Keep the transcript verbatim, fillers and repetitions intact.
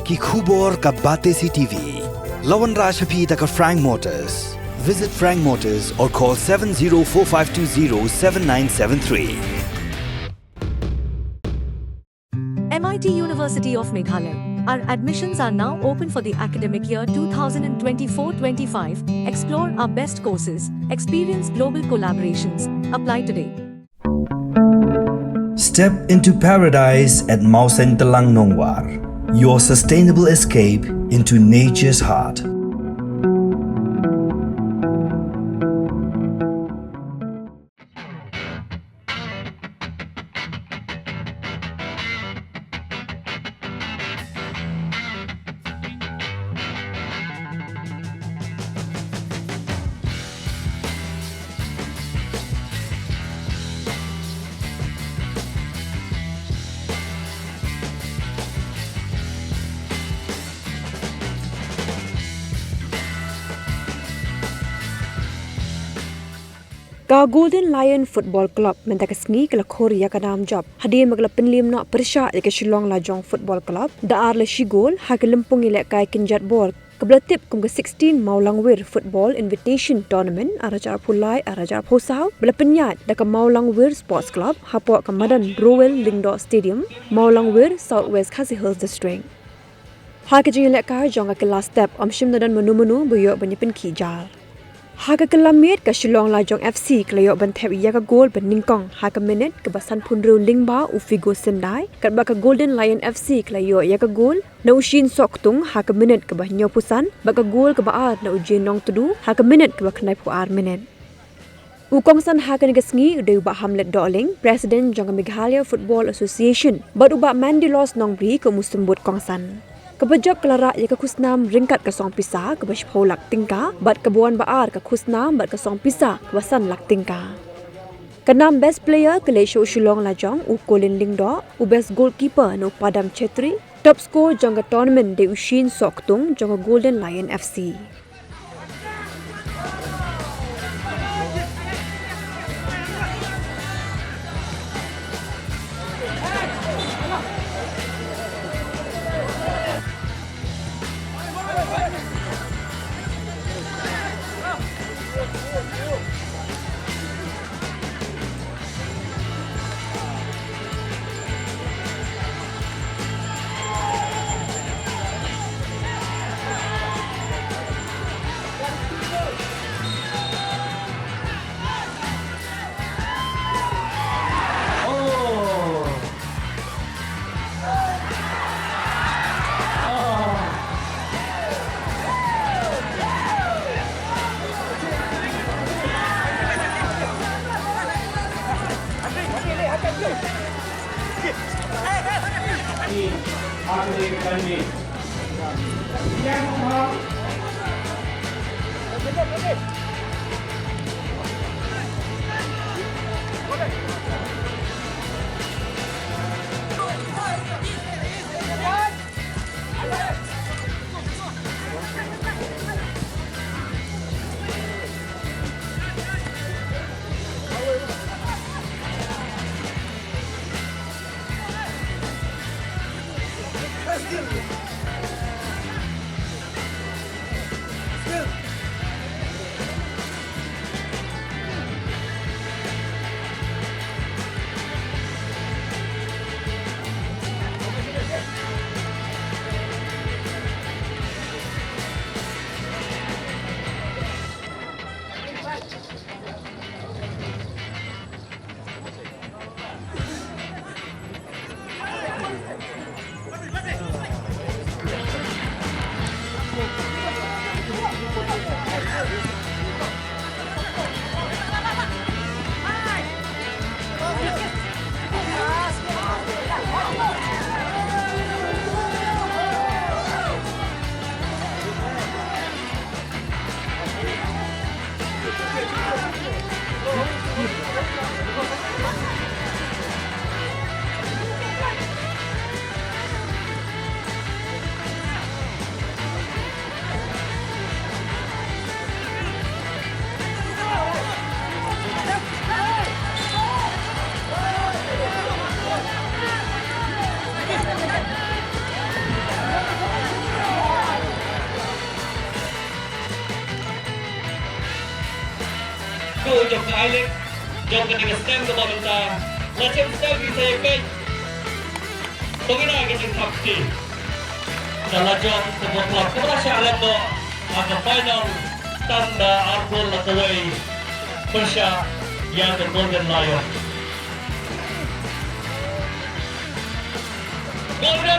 Ki khubor ka Batesi TV. La wanrah sha phi da ka Frank Motors. Visit Frank Motors or call seven zero four five two zero seven nine seven three. M I T University of Meghalaya. Our admissions are now open for the academic year two thousand twenty-four twenty-five. Explore our best courses, experience global collaborations. Apply today. Step into paradise at Mawsyntelang Nongwar, your sustainable escape into nature's heart. Ka Golden Lion Football Club mynta ka sngi ka la khur ïa ka nam jop hadien ba ka la pynliem noh pyrshah ïa ka Shillong Lajong Football Club da ar la shi gol ha ka lympung ïalehkai kynjat bor kaba la tip kum ka sixteen Mawlangwir Football Invitation Tournament ar hajar arphew lai ar hajar arphew saw ba la pynïaid da ka Mawlangwir Sports Club hapoh ka madan Rowell Lyngdoh Stadium, Mawlangwir, South West Khasi Hills District. Ha ka jingïalehkai jong ka kylla step ym shym la don mano mano ba ïoh ban ïa pynkhih jal. Ha ka kylla miet ka Shillong Lajong F C ka la ïoh ban thep ïa ka gol ba nyngkong ha ka minit kaba sanphew hynriew lyngba u Figo Syndai, katba ka Golden Lion F C ka la ïoh ïa ka gol na u Shin Soh Ktung ha ka minit kaba hynñiewphew san bad ka gol kaba ar na u Jin Nongtdu ha ka minit kaba khyndaiphew ar minit. U kongsan ha kane ka sngi u dei u Bah Hamlet Dohling, President jong ka Meghalaya Football Association, bad u Bah Mandilos Nongbri kum u symbud kongsan. Kaba jop ka la rah ïa ka khusnam ryngkat ka song pisa kaba shiphew lak tyngka bad kaba wan ba ar ka khusnam bad ka song pisa kaba san lak tyngka. Ka nam Best Player ka leit sha u Shillong Lajong u Colin Lyngdoh, u Best Goalkeeper na u Padam Chhetri. Top score jong ka tournament dei u Shin Soh Ktung jong ka Golden Lion F C. Jong ka I-League jong kane ka snem kaba mynta, la shem snem ngi sa ïa peit. To ngin ai ka jingthap kti. Ka la jong kaba phlap kaba la shah lem noh ha ka final, tang da ar gol la kawei pyrshah ïa ka Golden Lion. Golden